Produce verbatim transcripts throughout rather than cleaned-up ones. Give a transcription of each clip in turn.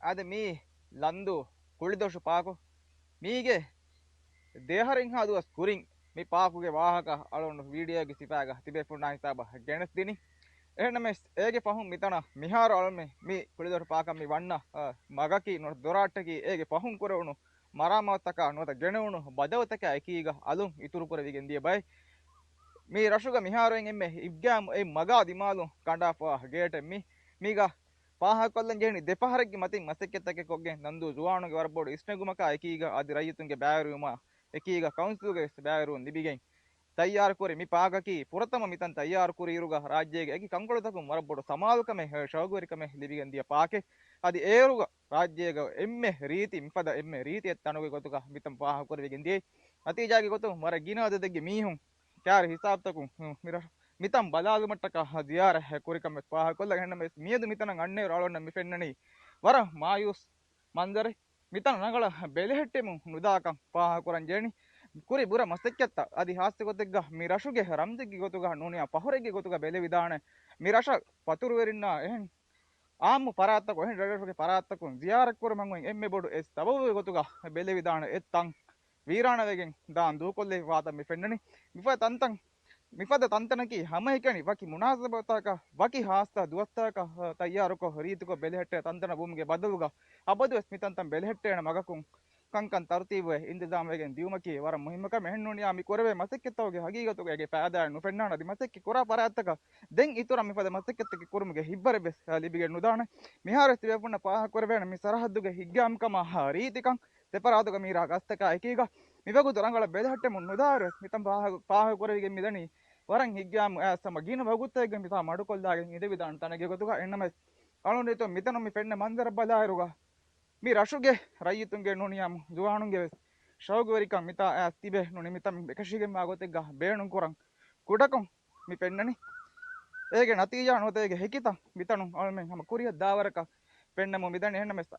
އަދި މީ ލަންދޫ ކުޅިދޮށު ޕާކު. މީގެ ދެއަހަރެއްހާ ދުވަސް ކުރިން މި ޕާކުގެ ވާހަކަ އަޅުގަނޑު ވީޑިއޯގެ ސިފައިގަ ތިބޭފުޅުންނާ ހިސާބަށް ގެނެސްދިނީ. އެހެންނަމަވެސް އޭގެ ފަހުން މިތަނަށް މިހާރު އަޅުމެ މި ކުޅިދޮށު ޕާކަށް މި ވަންނަ، އަ، މަގަކީ ނުވަތަ ދޮރާއްޓަކީ އޭގެ ފަހުން ކުރެވުނު މަރާމާތުތަކާ ނުވަތަ ގެނެވުނު ބަދަލުތަކާ އެކީގަ އަލުން އިތުރުކުރެވިގެން ދިޔަ ބައެއް. މި ރަށުގަ މިހާރު އެންމެ ހިތްގައިމު އެއް މަގާ ދިމާލުން ކަނޑާފަ ގޭޓެއް މި. މީގަ ފާހަގަކޮށްލަން ޖެހެނީ ދެފަހަރެއްގެ މަތިން މަސައްކަތްތަކެއް ކޮށްގެން ނަންދޫ ޒުވާނުންގެ ވަރަށް ބޮޑު އިސްނެގުމަކާ އެކީގަ އަދި ރައްޔިތުންގެ ބައިވެރިވުމާ އެކީގަ ކައުންސިލުގެ ވެސް ބައިވެރިވުން ލިބިގެން ތައްޔާރުކުރި މި ޕާކަކީ ފުރަތަމަ މިތަން ތައްޔާރުކުރި އިރުގަ ރާއްޖޭގެ އެކި ކަންކޮޅުތަކުން ވަރަށް ބޮޑު ސަމާލުކަމެއް ޝައުގުވެރިކަމެއް ލިބިގެން ދިޔަ ޕާކެއް. އަދި އޭރުގަ ރާއްޖޭގަ އެންމެ ރީތި މިފަދަ އެންމެ ރީތި އެއް ތަނުގެ ގޮތުގަ މިތަން ފާހަގަކުރެވިގެން ދިޔައީ. ނަތީޖާގެ ގޮތުން ވަރަށް ގިނަ އަދަދެއްގެ މީހުން ކާރި ހިސާބުތަކުން މި ރަށް މިތަން ބަލާލުމަށްޓަކާ ޒިޔާރަތް ކުރިކަމެއް ފާހަގަކޮށްލަން. އެހެންނަމަވެސް މިއަދު މިތަނަށް އަންނައިރު އަޅުގަނޑަށް މި ފެންނަނީ ވަރަށް މާޔޫސް މަންޒަރެއް. މިތަނަށް ރަނގަޅަށް ބެލެހެއްޓެމުން ނުދާކަން ފާހަގަކުރަން ޖެހެނީ. ކުރި ބުރަ މަސައްކަތްތައް އަދި ހާއްސަ ގޮތެއްގަ މި ރަށުގެ ރަމްޒެއްގެ ގޮތުގަ ނޫނިއްޔާ ފަހުރެއްގެ ގޮތުގަ ބެލެވިދާނެ. މި ރަށަށް ފަތުރުވެރިންނާ އެހެން އާއްމު ފަރާތްތަކުން އެހެން ރަށްރަށުގެ ފަރާތްތަކުން ޒިޔާރަތްކުރުމަށް އޮތް އެންމެ ބޮޑު އެއް ސަބަބުގެ ގޮތުގަ ބެލެވިދާނެ އެއް ތަން ވީރާނަވެގެން ދާން ދޫކޮށްލެވި ވާތަން މި ފެންނަނީ. މިފަދަ ތަންތަން، މިފަދަ ތަންތަނަކީ ހަމައެކަނި ވަކި މުނާސަބަތަކަށް ވަކި ހާއްސަ ދުވަސްތަކަކަށް ތައްޔާރުކޮށް ރީތިކޮށް ބެލެހެއްޓޭ ތަންތަނަށް ވުމުގެ ބަދަލުގަ އަބަދުވެސް މިތަންތަން ބެލެހެއްޓޭނެ މަގަކުން ކަންކަން ތަރުތީބުވެ އިންތިޒާމްވެގެން ދިޔުމަކީ ވަރަށް މުހިއްމު ކަމެއް. އެހެންނޫނިއްޔާ މި ކުރެވޭ މަސައްކަތްތަކުގެ ހަގީގަތުގައި އޭގެ ފައިދާއެއް ނުފެންނާނެ. އަދި މަސައްކަތް ކުރާ ފަރާތްތަކަށް ދެން އިތުރަށް މިފަދަ މަސައްކަތްތަކެއް ކުރުމުގެ ހިތްވަރެއްވެސް ލިބިގެން ނުދާނެ. މިހާރުވެސް ތިބޭފުންނަށް ފާހަގަކުރެވޭނެ މި ސަރަހައްދުގެ ހިތްގައިމުކަމާ ރީތިކަން ދެފަރާތުގަ މީރާ ގަސްތަކާ އެކީގަ މިވަގުތު ރަނގަޅަށް ބެލެހެއްޓެމުން ނުދާއިރުވެސް މިތަން ފާހަގަ-، ފާހަގަކުރެވިގެން މިދަނީ ވަރަށް ހިތްގައިމު އައިސް ހަމަ ގިނަ ވަގުތެއްގަ މިތާ މަޑުކޮށްލާގެން އިނދެވިދާނެ ތަނެއްގެ ގޮތުގަ. އެހެންނަމަވެސް އަޅުގަނޑު މިތަނުން މި ފެންނަ މަންޒަރަށް ބަލާއިރުގަ މި ރަށުގެ ރައްޔިތުންގެ ނޫނިއްޔާ ޒުވާނުންގެ ވެސް ޝައުގުވެރިކަން މިތާ އައިސް ތިބެ ނޫނީ މިތަން އެކަށީގެންވާ ގޮތެއްގަ ބޭނުންކުރަން ކުޑަކޮށް މި ފެންނަނީ. އޭގެ ނަތީޖާ ނުވަތަ އޭގެ ހެކިތައް މިތަނުން އަޅުމެން ހަމަ ކުރިއަށް ދާވަރަކަށް ފެންނަމުން މިދަނީ. އެހެންނަމަވެސް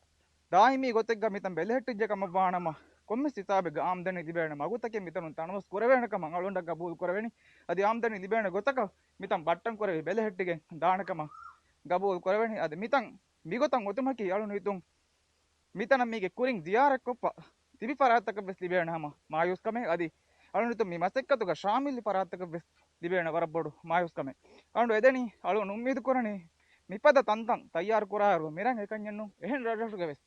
ދާއިމީ ގޮތެއްގަ މިތަން ބެލެހެއްޓިއްޖެ ކަމަށްވާނަމަ، ކޮންމެސް ހިސާބެއްގަ އާމްދަނީ ލިބޭނެ މަގުތަކެއް މިތަނުން ތަނަވަސް ކުރެވޭނެ ކަމަށް އަޅުގަނޑަށް ގަބޫލު ކުރެވެނީ. އަދި އާމްދަނީ ލިބޭނެ ގޮތަކަށް މިތަން ބައްޓަން ކުރެވި ބެލެހެއްޓިގެން ދާނެ ކަމަށް ގަބޫލު ކުރެވެނީ. އަދި މިތަން މިގޮތަށް އޮތުމަކީ އަޅު ނުވިތުން މިތަނަށް މީގެ ކުރިން ޒިޔާރަތްކޮށްފަ ތިބި ފަރާތްތަކަށް ވެސް ލިބޭނެ ހަމަ މާޔޫސްކަމެއް. އަދި އަޅުނިތު މި މަސައްކަތުގަ ޝާމިލް ފަރާތްތަކަށް ވެސް ލިބޭނެ ވަރަށް ބޮޑު މާޔޫސްކަމެއް. އަޅުނޑު އެދެނީ، އަޅުން އުއްމީދު ކުރަނީ، މިފަދަ ތަންތަން ތައްޔާރު ކުރާއިރު މިރަށް އެކަންޏެއް ނޫން، އެހެން ރަށްރަށުގަ ވެސް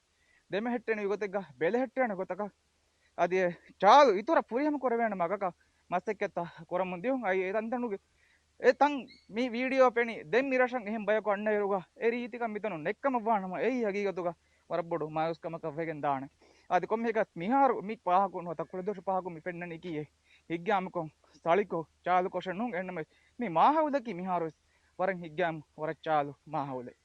ދެމެހެއްޓޭނެ ގޮތެއްގަ ބެލެހެއްޓޭނެ ގޮތަކަށް އަދި އެ ޗާލު އިތުރަށް ފުރިހަމަ ކުރެވޭނެ މަގަކަށް މަސައްކަތްތައް ކުރަމުން ދިޔުން. އައި އެ ތަންތަނުގެ އެ ތަން މި ވީޑިއޯ ފެނި ދެން މި ރަށަށް އެހެން ބަޔަކު އަންނައިރުގަ އެ ރީތިކަން މިތަނުން ނެއްކަމަށްވާނަމަ، އެއީ ހަގީގަތުގަ ވަރަށް ބޮޑު މާޔޫސްކަމަކަށް ވެގެން ދާނެ. އަދި ކޮންމެހެކަސް މިހާރު މި ފާހަގަ ނުވަތަ ކުޅިދޮށު ފާހަގަ މި ފެންނަނީކީ އެ ހިތްގައިމުކޮށް ސަޅިކޮށް ޗާލުކޮށެއް ނޫން. އެހެންނަމަވެސް މި މާހައުލަކީ މިހާރުވެސް ވަރަށް ހިތްގައިމު ވަރަށް ޗާލު މާހައުލެއް.